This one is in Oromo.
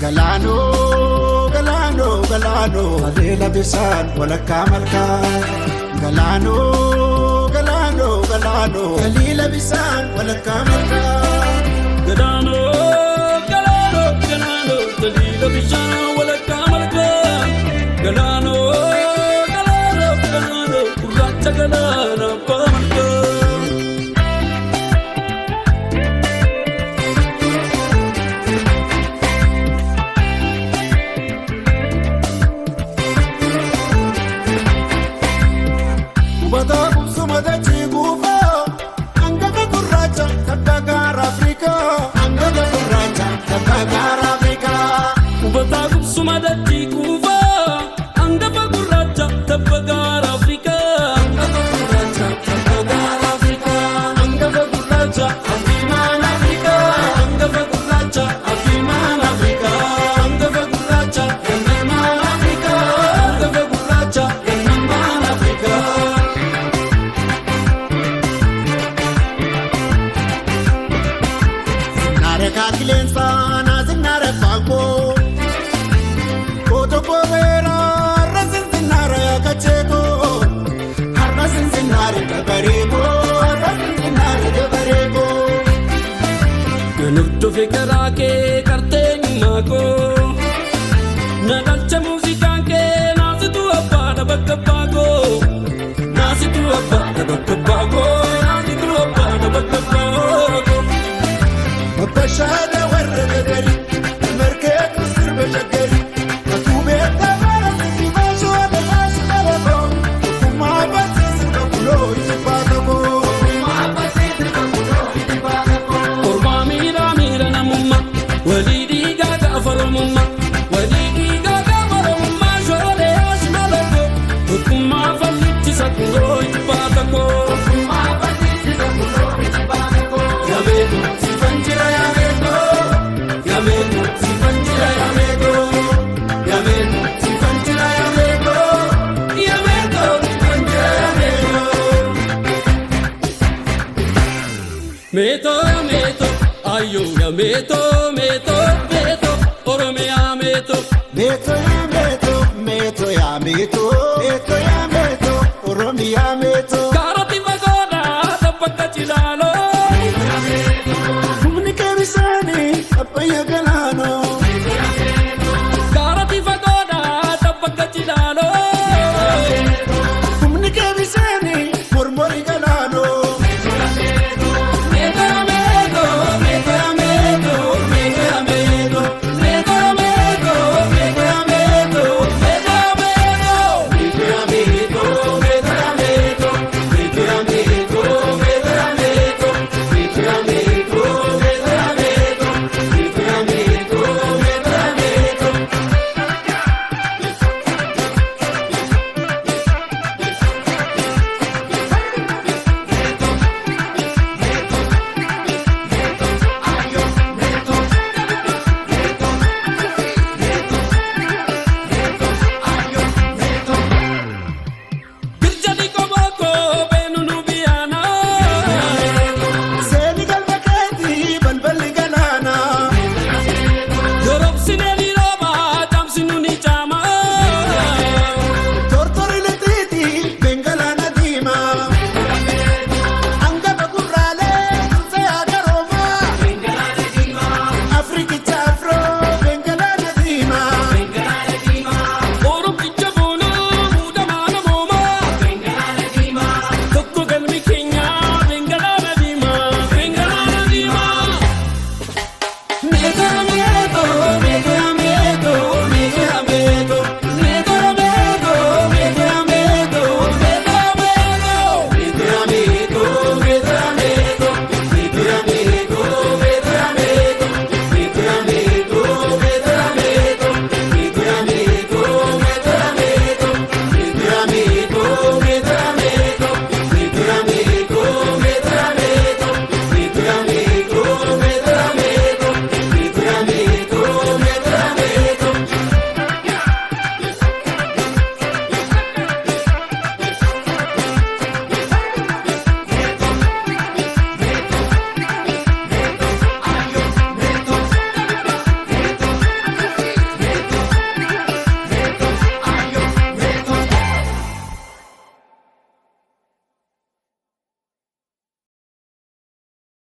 Galaanoo, galaanoo, galaanoo, adeela bisaan walakkaa malkaa. Galaanoo, galaanoo, galaanoo, galiila bisaan walakkaa malkaa. Galaanoo, galaanoo, galaanoo, galiila bishaan walakkaa malkaa. Galaanoo, galaanoo, galaanoo, gurraacha galaana abbaa malkaa. Hubataa qubsuma dachii guufaa, hangafa gurraacha tabba gaara Afrikaa. Hangafa gurraacha tabba gaara Afrikaa. Hubataa qubsuma dachii kuufaa, hangafa gurraacha tabba gaara Afrikaa. Hangafa gurraacha tabba gaara Afrikaa. Hangafa gurraacha afiimaan Afrikaa. Hangafa gurraacha afiimaan Afrikaa. Hangafa gurraacha gannamaan Afrikaa. Hangafa gurraacha gannamaan Afrikaa. Sinnaara kaakileensaa naa sinnaara faangoo. Kootoo koobeeraa har'a sinsinnaara yaakacheekoo. Har'a sinsinnaara dabareekoo. Har'a sinsinnaara dabareekoo. Nan hordofe karaa kee qartee eenyummaa koo. Na dhalcha muuziqaan kee naasitu abbaadha bakka abbaa koo. Naasitu abbaadha bakka abbaa koo. Naasitu abbaadha bakka abbaa koo. Babbashaada warra gagari. Markeetu sirba shaggari. Atuu beektaa bara sirbi baashoota baashu qalaboo. Tokkummaa baasee sirba kuloo ijji baata koo. Kormaa miira miira namummaa walii dhiigaa gaafa oromummaa walii dhiigaa gaafa oromummaa shoolee ashmala koo tokkummaa fallichisa kunoo itti baata koo. Yameeto sifan jira yameeto yameeto sifan jira yameeto yameeto sifan jira yameeto yameeto sifan jira yameeto. Meeto meeto ayo ya meeto meeto meeto Oromiyaa meeto. Meeto yaa meeto, meeto yaa meeto, meeto yaa meeto, Oromiyaa meeto. Kaaroti fagoodha taphakka cilaaloo.